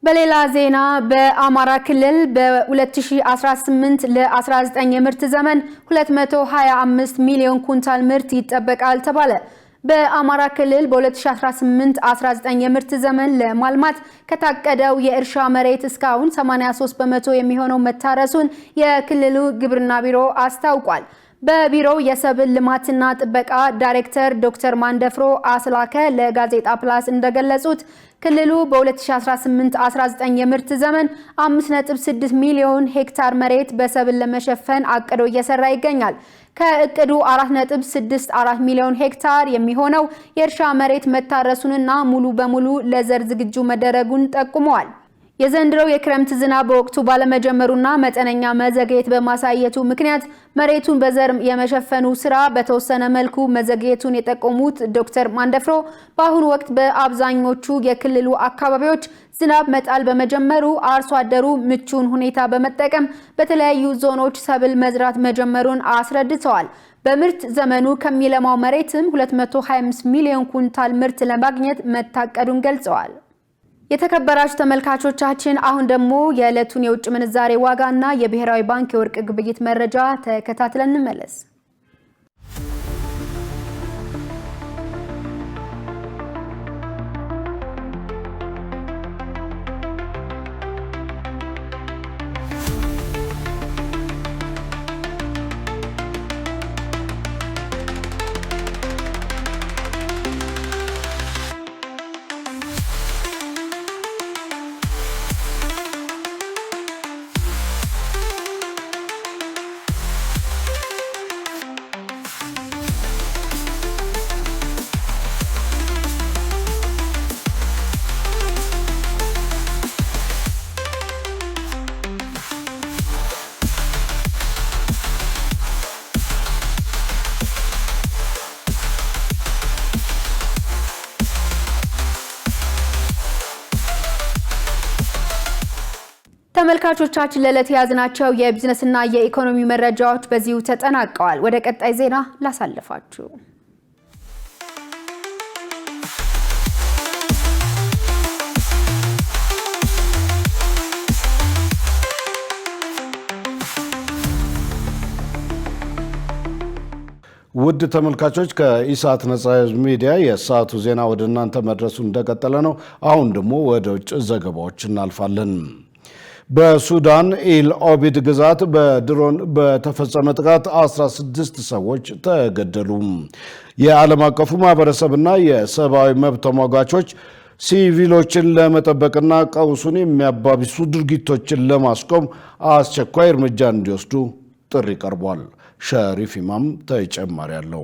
በሌላ ዜና በአማራ ክልል በ2018 ለ19 የምርት ዘመን 225 ሚሊዮን ኩንታል ምርት ይጠበቃል ተባለ። በአማራ ክልል በ2018-19 የምርት ዘመን ለማልማት ከታቀደው የእርሻ መሬት እስካሁን 83% የሚሆነው መታረሱን የክልሉ ግብርና ቢሮ አስታውቋል። በቢሮው የሰብል ልማትና ጥበቃ ዳይሬክተር ዶክተር ማንደፍሮ አስላከ ለጋዜጣ ፕላስ እንደገለጹት ክልሉ በ2018-19 የምርት ዘመን 5.6 ሚሊዮን ሄክታር መሬት በሰብል ለመሸፈን አቅዶ እየሰራ ይገኛል። ከእቅዱ 4.64 ሚሊዮን ሄክታር የሚሆነው የእርሻ መሬት መታረሱንና ሙሉ በሙሉ ለዘር ዝግጁ መደረጉን ጠቁመዋል። የዘንድሮው የክረምት ዝናብ በወቅቱ ባለመጀመሩና መጠነኛ መዘግየት በማሳየቱ ምክንያት መሬቱን በዘር የመሸፈኑ ስራ በተወሰነ መልኩ መዘግየቱን የጠቆሙት ዶክተር ማንደፍሮ፣ በአሁኑ ወቅት በአብዛኞቹ የክልሉ አካባቢዎች ዝናብ መጣል በመጀመሩ አርሶ አደሩ ምቹን ሁኔታ በመጠቀም በተለያዩ ዞኖች ሰብል መዝራት መጀመሩን አስረድተዋል። በምርት ዘመኑ ከሚለማው መሬትም 225 ሚሊዮን ኩንታል ምርት ለማግኘት መታቀዱን ገልጸዋል። የተከበራችሁ ተመልካቾቻችን፣ አሁን ደግሞ የዕለቱን የውጭ ምንዛሬ ዋጋና የብሔራዊ ባንክ የወርቅ ግብይት መረጃ ተከታትለን እንመለስ። ተመልካቾቻችን፣ ለዕለት የያዝናቸው የቢዝነስና የኢኮኖሚ መረጃዎች በዚሁ ተጠናቀዋል። ወደ ቀጣይ ዜና ላሳልፋችሁ። ውድ ተመልካቾች፣ ከኢሳት ነጻ ህዝብ ሚዲያ የሰዓቱ ዜና ወደ እናንተ መድረሱ እንደቀጠለ ነው። አሁን ደግሞ ወደ ውጭ ዘገባዎች እናልፋለን። በሱዳን ኢል ኦቢድ ግዛት በድሮን በተፈጸመ ጥቃት 16 ሰዎች ተገደሉ። የዓለም አቀፉ ማህበረሰብና የሰብአዊ መብት ተሟጋቾች ሲቪሎችን ለመጠበቅና ቀውሱን የሚያባብሱ ድርጊቶችን ለማስቆም አስቸኳይ እርምጃ እንዲወስዱ ጥሪ ቀርቧል። ሸሪፍ ኢማም ተጨማሪ አለው።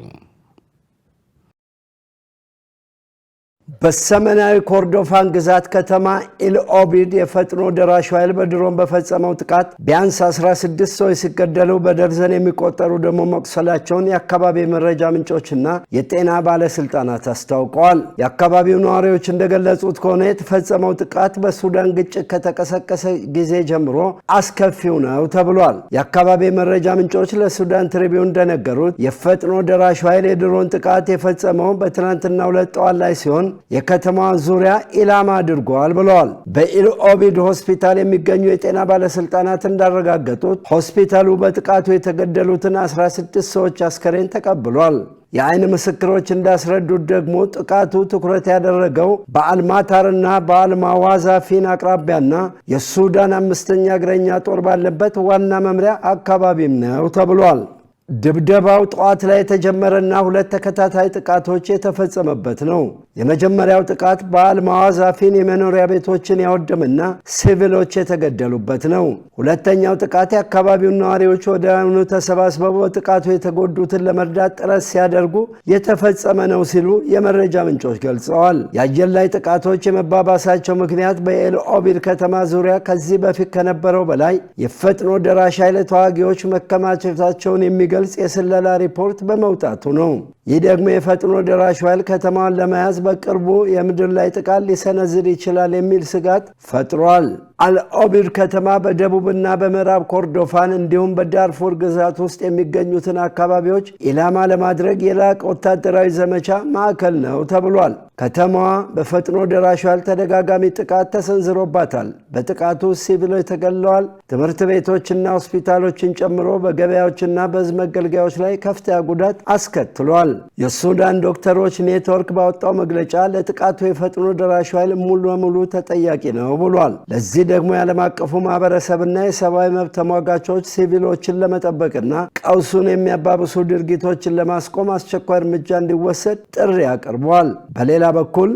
በሰሜናዊ ኮርዶፋን ግዛት ከተማ ኢልኦቢድ የፈጥኖ ደራሹ ኃይል በድሮን በፈጸመው ጥቃት ቢያንስ 16 ሰዎች ሲገደሉ በደርዘን የሚቆጠሩ ደግሞ መቁሰላቸውን የአካባቢ መረጃ ምንጮችና የጤና ባለስልጣናት አስታውቀዋል። የአካባቢው ነዋሪዎች እንደገለጹት ከሆነ የተፈጸመው ጥቃት በሱዳን ግጭት ከተቀሰቀሰ ጊዜ ጀምሮ አስከፊው ነው ተብሏል። የአካባቢ መረጃ ምንጮች ለሱዳን ትሪቢዩን እንደነገሩት የፈጥኖ ደራሹ ኃይል የድሮን ጥቃት የፈጸመው በትናንትናው ዕለት ጠዋት ላይ ሲሆን የከተማዋን ዙሪያ ኢላማ አድርጓል ብለዋል። በኢልኦቢድ ሆስፒታል የሚገኙ የጤና ባለስልጣናት እንዳረጋገጡት ሆስፒታሉ በጥቃቱ የተገደሉትን 16 ሰዎች አስከሬን ተቀብሏል። የአይን ምስክሮች እንዳስረዱት ደግሞ ጥቃቱ ትኩረት ያደረገው በአልማታርና በአልማዋዛፊን አቅራቢያና የሱዳን አምስተኛ እግረኛ ጦር ባለበት ዋና መምሪያ አካባቢም ነው ተብሏል። ድብደባው ጠዋት ላይ የተጀመረና ሁለት ተከታታይ ጥቃቶች የተፈጸመበት ነው። የመጀመሪያው ጥቃት በአልማዋዛፊን የመኖሪያ ቤቶችን ያወደምና ሲቪሎች የተገደሉበት ነው። ሁለተኛው ጥቃት የአካባቢውን ነዋሪዎች ወዲያውኑ ተሰባስበው በጥቃቱ የተጎዱትን ለመርዳት ጥረት ሲያደርጉ የተፈጸመ ነው ሲሉ የመረጃ ምንጮች ገልጸዋል። የአየር ላይ ጥቃቶች የመባባሳቸው ምክንያት በኤልኦቢድ ከተማ ዙሪያ ከዚህ በፊት ከነበረው በላይ የፈጥኖ ደራሽ ኃይል ተዋጊዎች መከማቸታቸውን የሚገልጽ የስለላ ሪፖርት በመውጣቱ ነው። ይህ ደግሞ የፈጥኖ ደራሽ ኃይል ከተማዋን ለመያዝ በቅርቡ የምድር ላይ ጥቃት ሊሰነዝር ይችላል የሚል ስጋት ፈጥሯል። አልኦቢድ ከተማ በደቡብና በምዕራብ ኮርዶፋን እንዲሁም በዳርፉር ግዛት ውስጥ የሚገኙትን አካባቢዎች ኢላማ ለማድረግ የላቀ ወታደራዊ ዘመቻ ማዕከል ነው ተብሏል። ከተማዋ በፈጥኖ ደራሽ ኃይል ተደጋጋሚ ጥቃት ተሰንዝሮባታል። በጥቃቱ ሲቪሎች ተገድለዋል። ትምህርት ቤቶችና ሆስፒታሎችን ጨምሮ በገበያዎችና በሕዝብ መገልገያዎች ላይ ከፍተኛ ጉዳት አስከትሏል። የሱዳን ዶክተሮች ኔትወርክ ባወጣው መግለጫ ለጥቃቱ የፈጥኖ ደራሽ ኃይል ሙሉ በሙሉ ተጠያቂ ነው ብሏል። ለዚህ ደግሞ የዓለም አቀፉ ማህበረሰብና የሰብአዊ መብት ተሟጋቾች ሲቪሎችን ለመጠበቅና ቀውሱን የሚያባብሱ ድርጊቶችን ለማስቆም አስቸኳይ እርምጃ እንዲወሰድ ጥሪ አቅርቧል። በሌላ በኩል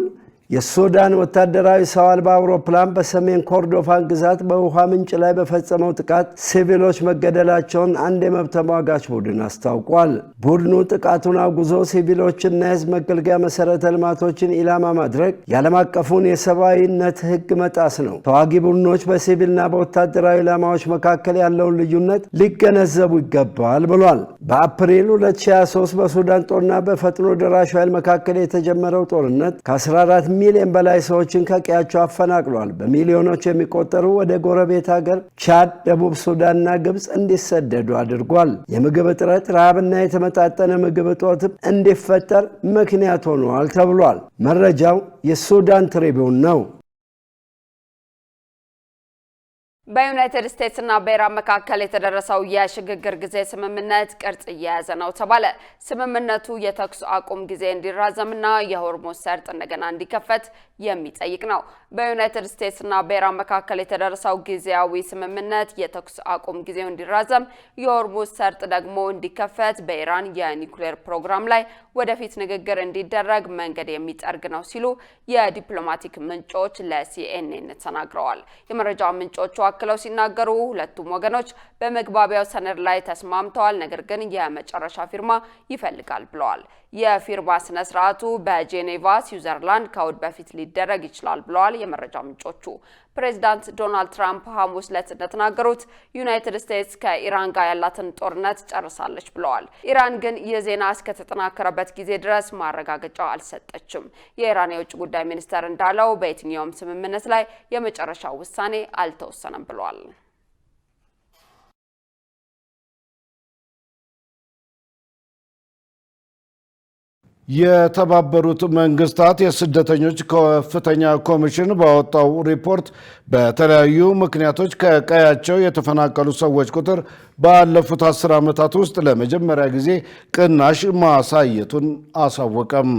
የሱዳን ወታደራዊ ሰው አልባ አውሮፕላን በሰሜን ኮርዶፋን ግዛት በውሃ ምንጭ ላይ በፈጸመው ጥቃት ሲቪሎች መገደላቸውን አንድ የመብት ተሟጋች ቡድን አስታውቋል። ቡድኑ ጥቃቱን አውግዞ ሲቪሎችና የሕዝብ መገልገያ መሰረተ ልማቶችን ኢላማ ማድረግ የዓለም አቀፉን የሰብአዊነት ሕግ መጣስ ነው፣ ተዋጊ ቡድኖች በሲቪልና በወታደራዊ ኢላማዎች መካከል ያለውን ልዩነት ሊገነዘቡ ይገባል ብሏል። በአፕሪል 2023 በሱዳን ጦርና በፈጥኖ ደራሽ ኃይል መካከል የተጀመረው ጦርነት ከ14 ሚሊዮን በላይ ሰዎችን ከቀያቸው አፈናቅሏል። በሚሊዮኖች የሚቆጠሩ ወደ ጎረቤት ሀገር ቻድ፣ ደቡብ ሱዳንና ግብፅ እንዲሰደዱ አድርጓል። የምግብ እጥረት፣ ረሃብና የተመጣጠነ ምግብ እጦትም እንዲፈጠር ምክንያት ሆኗል ተብሏል። መረጃው የሱዳን ትሪቢዩን ነው። በዩናይትድ ስቴትስና በኢራን መካከል የተደረሰው የሽግግር ጊዜ ስምምነት ቅርጽ እየያዘ ነው ተባለ። ስምምነቱ የተኩስ አቁም ጊዜ እንዲራዘምና የሆርሙዝ ሰርጥ እንደገና እንዲከፈት የሚጠይቅ ነው። በዩናይትድ ስቴትስና በኢራን መካከል የተደረሰው ጊዜያዊ ስምምነት የተኩስ አቁም ጊዜው እንዲራዘም፣ የሆርሙዝ ሰርጥ ደግሞ እንዲከፈት፣ በኢራን የኒውክሌር ፕሮግራም ላይ ወደፊት ንግግር እንዲደረግ መንገድ የሚጠርግ ነው ሲሉ የዲፕሎማቲክ ምንጮች ለሲኤንኤን ተናግረዋል። የመረጃ ምንጮቹ አክለው ሲናገሩ ሁለቱም ወገኖች በመግባቢያው ሰነድ ላይ ተስማምተዋል፣ ነገር ግን የመጨረሻ ፊርማ ይፈልጋል ብለዋል። የፊርማ ስነ ስርዓቱ በጄኔቫ ስዊዘርላንድ ከእሁድ በፊት ሊደረግ ይችላል ብለዋል የመረጃ ምንጮቹ። ፕሬዚዳንት ዶናልድ ትራምፕ ሐሙስ ዕለት እንደተናገሩት ዩናይትድ ስቴትስ ከኢራን ጋር ያላትን ጦርነት ጨርሳለች ብለዋል። ኢራን ግን ይህ ዜና እስከተጠናከረበት ጊዜ ድረስ ማረጋገጫ አልሰጠችም። የኢራን የውጭ ጉዳይ ሚኒስተር እንዳለው በየትኛውም ስምምነት ላይ የመጨረሻ ውሳኔ አልተወሰነም ብለዋል። የተባበሩት መንግስታት የስደተኞች ከፍተኛ ኮሚሽን ባወጣው ሪፖርት በተለያዩ ምክንያቶች ከቀያቸው የተፈናቀሉ ሰዎች ቁጥር ባለፉት 10 ዓመታት ውስጥ ለመጀመሪያ ጊዜ ቅናሽ ማሳየቱን አሳወቀም።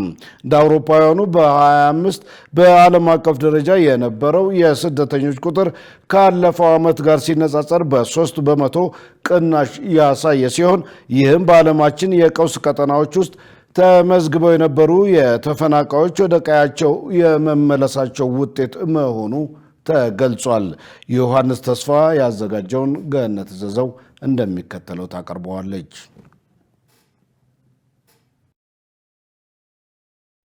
እንደ አውሮፓውያኑ በ25 በዓለም አቀፍ ደረጃ የነበረው የስደተኞች ቁጥር ካለፈው ዓመት ጋር ሲነጻጸር በ3% ቅናሽ ያሳየ ሲሆን፣ ይህም በዓለማችን የቀውስ ቀጠናዎች ውስጥ ተመዝግበው የነበሩ የተፈናቃዮች ወደ ቀያቸው የመመለሳቸው ውጤት መሆኑ ተገልጿል። ዮሐንስ ተስፋ ያዘጋጀውን ገነት ዘዘው እንደሚከተለው ታቀርበዋለች።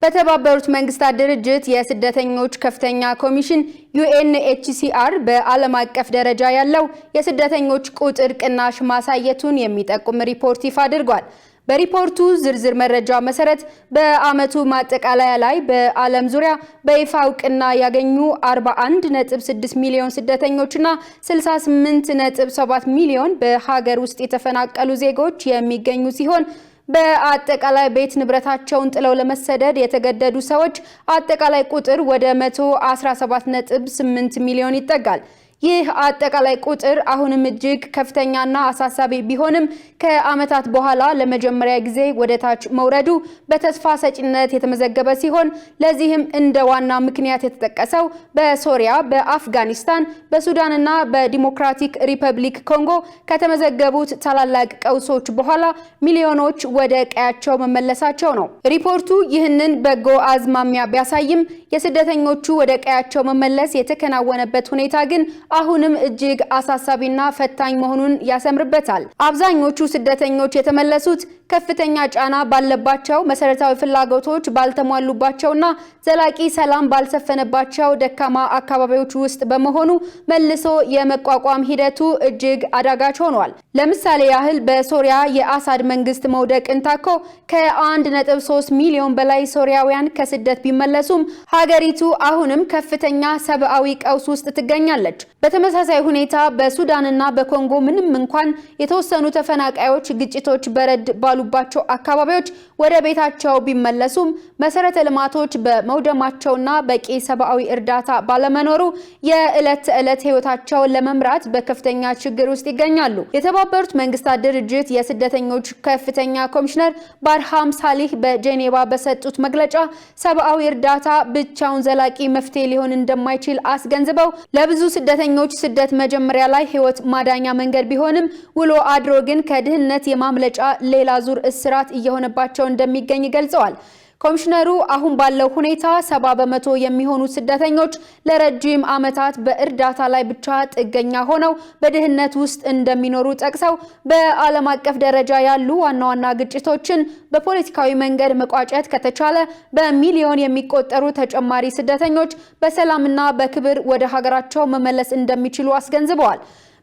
በተባበሩት መንግስታት ድርጅት የስደተኞች ከፍተኛ ኮሚሽን ዩኤንኤችሲአር በዓለም አቀፍ ደረጃ ያለው የስደተኞች ቁጥር ቅናሽ ማሳየቱን የሚጠቁም ሪፖርት ይፋ አድርጓል። በሪፖርቱ ዝርዝር መረጃ መሰረት በአመቱ ማጠቃለያ ላይ በዓለም ዙሪያ በይፋ እውቅና ያገኙ 41.6 ሚሊዮን ስደተኞችና 68.7 ሚሊዮን በሀገር ውስጥ የተፈናቀሉ ዜጎች የሚገኙ ሲሆን፣ በአጠቃላይ ቤት ንብረታቸውን ጥለው ለመሰደድ የተገደዱ ሰዎች አጠቃላይ ቁጥር ወደ 117.8 ሚሊዮን ይጠጋል። ይህ አጠቃላይ ቁጥር አሁንም እጅግ ከፍተኛና አሳሳቢ ቢሆንም፣ ከዓመታት በኋላ ለመጀመሪያ ጊዜ ወደ ታች መውረዱ በተስፋ ሰጪነት የተመዘገበ ሲሆን፣ ለዚህም እንደ ዋና ምክንያት የተጠቀሰው በሶሪያ፣ በአፍጋኒስታን፣ በሱዳንና በዲሞክራቲክ ሪፐብሊክ ኮንጎ ከተመዘገቡት ታላላቅ ቀውሶች በኋላ ሚሊዮኖች ወደ ቀያቸው መመለሳቸው ነው። ሪፖርቱ ይህንን በጎ አዝማሚያ ቢያሳይም፣ የስደተኞቹ ወደ ቀያቸው መመለስ የተከናወነበት ሁኔታ ግን አሁንም እጅግ አሳሳቢና ፈታኝ መሆኑን ያሰምርበታል። አብዛኞቹ ስደተኞች የተመለሱት ከፍተኛ ጫና ባለባቸው፣ መሰረታዊ ፍላጎቶች ባልተሟሉባቸውና ዘላቂ ሰላም ባልሰፈነባቸው ደካማ አካባቢዎች ውስጥ በመሆኑ መልሶ የመቋቋም ሂደቱ እጅግ አዳጋች ሆኗል። ለምሳሌ ያህል በሶሪያ የአሳድ መንግስት መውደቅን ታኮ ከ1.3 ሚሊዮን በላይ ሶሪያውያን ከስደት ቢመለሱም፣ ሀገሪቱ አሁንም ከፍተኛ ሰብአዊ ቀውስ ውስጥ ትገኛለች። በተመሳሳይ ሁኔታ በሱዳንና በኮንጎ ምንም እንኳን የተወሰኑ ተፈናቃዮች ግጭቶች በረድ ባሉባቸው አካባቢዎች ወደ ቤታቸው ቢመለሱም፣ መሰረተ ልማቶች በመውደማቸውና በቂ ሰብአዊ እርዳታ ባለመኖሩ የዕለት ተዕለት ሕይወታቸውን ለመምራት በከፍተኛ ችግር ውስጥ ይገኛሉ። የተባበሩት መንግስታት ድርጅት የስደተኞች ከፍተኛ ኮሚሽነር ባርሃም ሳሊህ በጄኔቫ በሰጡት መግለጫ ሰብአዊ እርዳታ ብቻውን ዘላቂ መፍትሄ ሊሆን እንደማይችል አስገንዝበው፣ ለብዙ ስደተኞች ስደት መጀመሪያ ላይ ሕይወት ማዳኛ መንገድ ቢሆንም፣ ውሎ አድሮ ግን ከድህነት የማምለጫ ሌላ ዙር እስራት እየሆነባቸው እንደሚገኝ ገልጸዋል። ኮሚሽነሩ አሁን ባለው ሁኔታ 70% የሚሆኑ ስደተኞች ለረጅም ዓመታት በእርዳታ ላይ ብቻ ጥገኛ ሆነው በድህነት ውስጥ እንደሚኖሩ ጠቅሰው፣ በዓለም አቀፍ ደረጃ ያሉ ዋና ዋና ግጭቶችን በፖለቲካዊ መንገድ መቋጨት ከተቻለ በሚሊዮን የሚቆጠሩ ተጨማሪ ስደተኞች በሰላምና በክብር ወደ ሀገራቸው መመለስ እንደሚችሉ አስገንዝበዋል።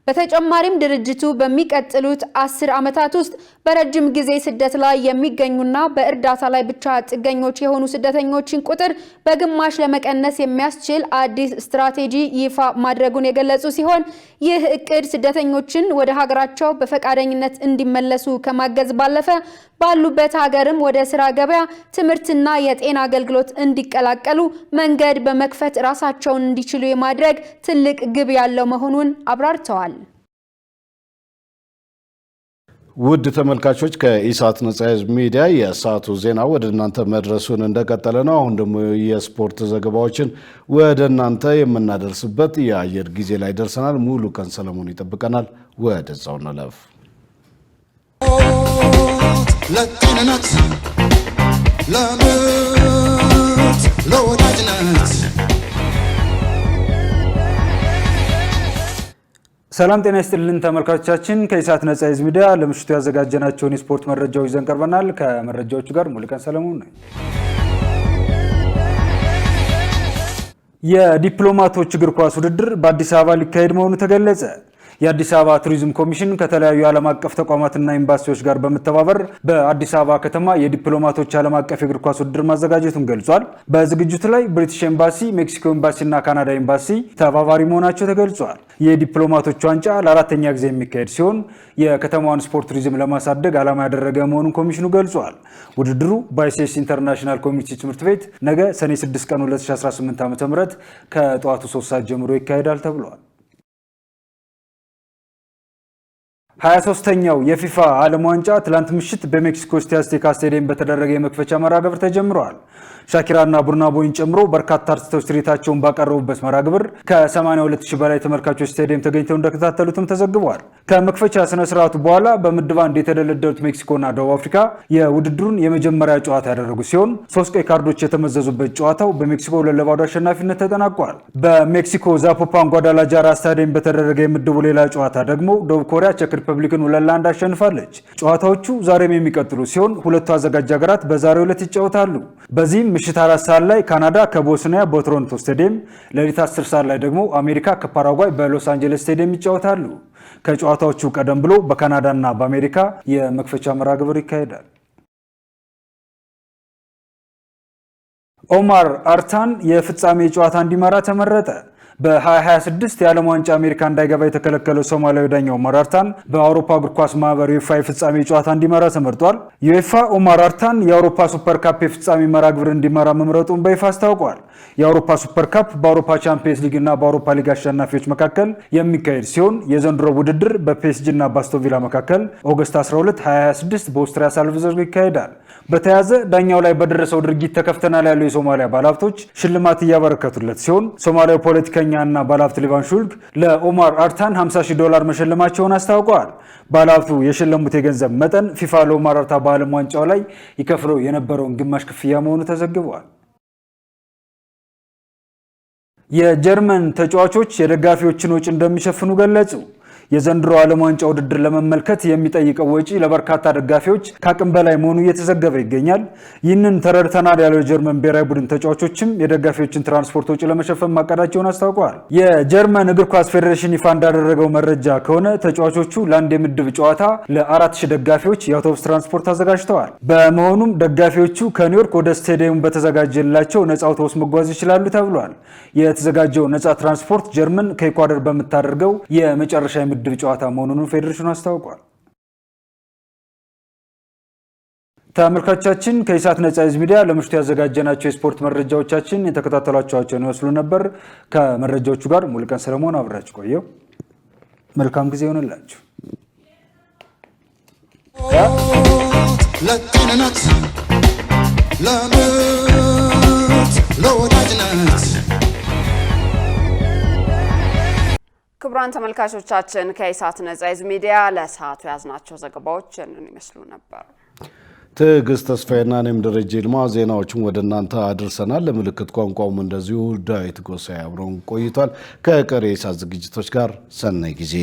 በተጨማሪም ድርጅቱ በሚቀጥሉት 10 ዓመታት ውስጥ በረጅም ጊዜ ስደት ላይ የሚገኙና በእርዳታ ላይ ብቻ ጥገኞች የሆኑ ስደተኞችን ቁጥር በግማሽ ለመቀነስ የሚያስችል አዲስ ስትራቴጂ ይፋ ማድረጉን የገለጹ ሲሆን፣ ይህ እቅድ ስደተኞችን ወደ ሀገራቸው በፈቃደኝነት እንዲመለሱ ከማገዝ ባለፈ ባሉበት ሀገርም ወደ ስራ ገበያ፣ ትምህርትና የጤና አገልግሎት እንዲቀላቀሉ መንገድ በመክፈት ራሳቸውን እንዲችሉ የማድረግ ትልቅ ግብ ያለው መሆኑን አብራርተዋል። ውድ ተመልካቾች፣ ከኢሳት ነጻ ህዝብ ሚዲያ የሰዓቱ ዜና ወደ እናንተ መድረሱን እንደቀጠለ ነው። አሁን ደግሞ የስፖርት ዘገባዎችን ወደ እናንተ የምናደርስበት የአየር ጊዜ ላይ ደርሰናል። ሙሉ ቀን ሰለሞን ይጠብቀናል። ወደዛው እንለፍ። ለጤንነት፣ ለምርት፣ ለወዳጅነት። ሰላም ጤና ይስጥልን ተመልካቾቻችን፣ ከኢሳት ነጻ ህዝብ ሚዲያ ለምሽቱ ያዘጋጀናቸውን የስፖርት መረጃዎች ይዘን ቀርበናል። ከመረጃዎቹ ጋር ሙሉቀን ሰለሞን ነኝ። የዲፕሎማቶች እግር ኳስ ውድድር በአዲስ አበባ ሊካሄድ መሆኑ ተገለጸ። የአዲስ አበባ ቱሪዝም ኮሚሽን ከተለያዩ ዓለም አቀፍ ተቋማትና ኤምባሲዎች ጋር በመተባበር በአዲስ አበባ ከተማ የዲፕሎማቶች ዓለም አቀፍ የእግር ኳስ ውድድር ማዘጋጀቱን ገልጿል። በዝግጅቱ ላይ ብሪቲሽ ኤምባሲ፣ ሜክሲኮ ኤምባሲና ካናዳ ኤምባሲ ተባባሪ መሆናቸው ተገልጿል። የዲፕሎማቶች ዋንጫ ለአራተኛ ጊዜ የሚካሄድ ሲሆን የከተማዋን ስፖርት ቱሪዝም ለማሳደግ ዓላማ ያደረገ መሆኑን ኮሚሽኑ ገልጿል። ውድድሩ በአይሲኤስ ኢንተርናሽናል ኮሚኒቲ ትምህርት ቤት ነገ ሰኔ 6 ቀን 2018 ዓ.ም ከጠዋቱ 3 ሰዓት ጀምሮ ይካሄዳል ተብሏል። 23ኛው የፊፋ ዓለም ዋንጫ ትላንት ምሽት በሜክሲኮ ሲቲ አዝቴካ ስቴዲየም በተደረገ የመክፈቻ መርሃ ግብር ተጀምረዋል። ሻኪራና ቡርና ቦይን ጨምሮ በርካታ አርቲስቶች ትርኢታቸውን ባቀረቡበት መርሃ ግብር ከ82 ሺህ በላይ ተመልካቾች ስቴዲየም ተገኝተው እንደተከታተሉትም ተዘግቧል። ከመክፈቻ ስነ ስርዓቱ በኋላ በምድብ አንድ የተደለደሉት ሜክሲኮና ደቡብ አፍሪካ የውድድሩን የመጀመሪያ ጨዋታ ያደረጉ ሲሆን ሶስት ቀይ ካርዶች የተመዘዙበት ጨዋታው በሜክሲኮ 2-0 አሸናፊነት ተጠናቋል። በሜክሲኮ ዛፖፓን ጓዳላጃራ ስታዲየም በተደረገ የምድቡ ሌላ ጨዋታ ደግሞ ደቡብ ኮሪያ ቼክ ሪፐብሊክን 2-1 አሸንፋለች። ጨዋታዎቹ ዛሬም የሚቀጥሉ ሲሆን ሁለቱ አዘጋጅ ሀገራት በዛሬው ዕለት ይጫወታሉ። በዚህም ምሽት 4 ሰዓት ላይ ካናዳ ከቦስኒያ በቶሮንቶ ስታዲየም፣ ሌሊት 10 ሰዓት ላይ ደግሞ አሜሪካ ከፓራጓይ በሎስ አንጀለስ ስታዲየም ይጫወታሉ። ከጨዋታዎቹ ቀደም ብሎ በካናዳና በአሜሪካ የመክፈቻ መርሃ ግብር ይካሄዳል። ኦማር አርታን የፍጻሜ ጨዋታ እንዲመራ ተመረጠ። በ2026 የዓለም ዋንጫ አሜሪካ እንዳይገባ የተከለከለው ሶማሊያዊ ዳኛ ኦማር አርታን በአውሮፓ እግር ኳስ ማህበር ዩኤፋ የፍጻሜ ጨዋታ እንዲመራ ተመርጧል። ዩኤፋ ኦማር አርታን የአውሮፓ ሱፐር ካፕ የፍጻሜ መርሃ ግብር እንዲመራ መምረጡን በይፋ አስታውቋል። የአውሮፓ ሱፐር ካፕ በአውሮፓ ቻምፒየንስ ሊግ እና በአውሮፓ ሊግ አሸናፊዎች መካከል የሚካሄድ ሲሆን የዘንድሮ ውድድር በፒኤስጂ እና በአስቶን ቪላ መካከል August 12 2026 በኦስትሪያ ሳልዝበርግ ይካሄዳል። በተያያዘ ዳኛው ላይ በደረሰው ድርጊት ተከፍተናል ያሉ የሶማሊያ ባለሀብቶች ሽልማት እያበረከቱለት ሲሆን ሶማሊያዊ ፖለቲከኛና ባለሀብት ሊባን ሹልግ ለኦማር አርታን 50 ሺህ ዶላር መሸለማቸውን አስታውቀዋል። ባለሀብቱ የሸለሙት የገንዘብ መጠን ፊፋ ለኦማር አርታ በዓለም ዋንጫው ላይ ይከፍለው የነበረውን ግማሽ ክፍያ መሆኑ ተዘግቧል። የጀርመን ተጫዋቾች የደጋፊዎችን ወጪ እንደሚሸፍኑ ገለጹ። የዘንድሮ ዓለም ዋንጫ ውድድር ለመመልከት የሚጠይቀው ወጪ ለበርካታ ደጋፊዎች ከአቅም በላይ መሆኑ እየተዘገበ ይገኛል። ይህንን ተረድተናል ያለው የጀርመን ብሔራዊ ቡድን ተጫዋቾችም የደጋፊዎችን ትራንስፖርት ወጪ ለመሸፈን ማቀዳቸውን አስታውቀዋል። የጀርመን እግር ኳስ ፌዴሬሽን ይፋ እንዳደረገው መረጃ ከሆነ ተጫዋቾቹ ለአንድ የምድብ ጨዋታ ለ4,000 ደጋፊዎች የአውቶቡስ ትራንስፖርት አዘጋጅተዋል። በመሆኑም ደጋፊዎቹ ከኒውዮርክ ወደ ስቴዲየሙ በተዘጋጀላቸው ነፃ አውቶቡስ መጓዝ ይችላሉ ተብሏል። የተዘጋጀው ነፃ ትራንስፖርት ጀርመን ከኢኳዶር በምታደርገው የመጨረሻ የምድብ ጨዋታ መሆኑንም ፌዴሬሽኑ አስታውቋል። ተመልካቾቻችን፣ ከኢሳት ነጻ ህዝብ ሚዲያ ለምሽቱ ያዘጋጀናቸው የስፖርት መረጃዎቻችን የተከታተላችኋቸውን ይመስሉ ነበር። ከመረጃዎቹ ጋር ሙሉቀን ሰለሞን አብሬያችሁ ቆየሁ። መልካም ጊዜ ይሆንላችሁ። ለጤንነት፣ ለምርት፣ ለወዳጅነት። ክቡራን ተመልካቾቻችን፣ ከኢሳት ነጻ ህዝብ ሚዲያ ለሰዓቱ የያዝናቸው ዘገባዎች ይህንን ይመስሉ ነበር። ትዕግስት ተስፋዬና እኔም ደረጀ ይልማ ዜናዎችን ወደ እናንተ አድርሰናል። ለምልክት ቋንቋውም እንደዚሁ ዳዊት ጎሳዬ አብረውን ቆይቷል። ከቀሪ የኢሳት ዝግጅቶች ጋር ሰናይ ጊዜ።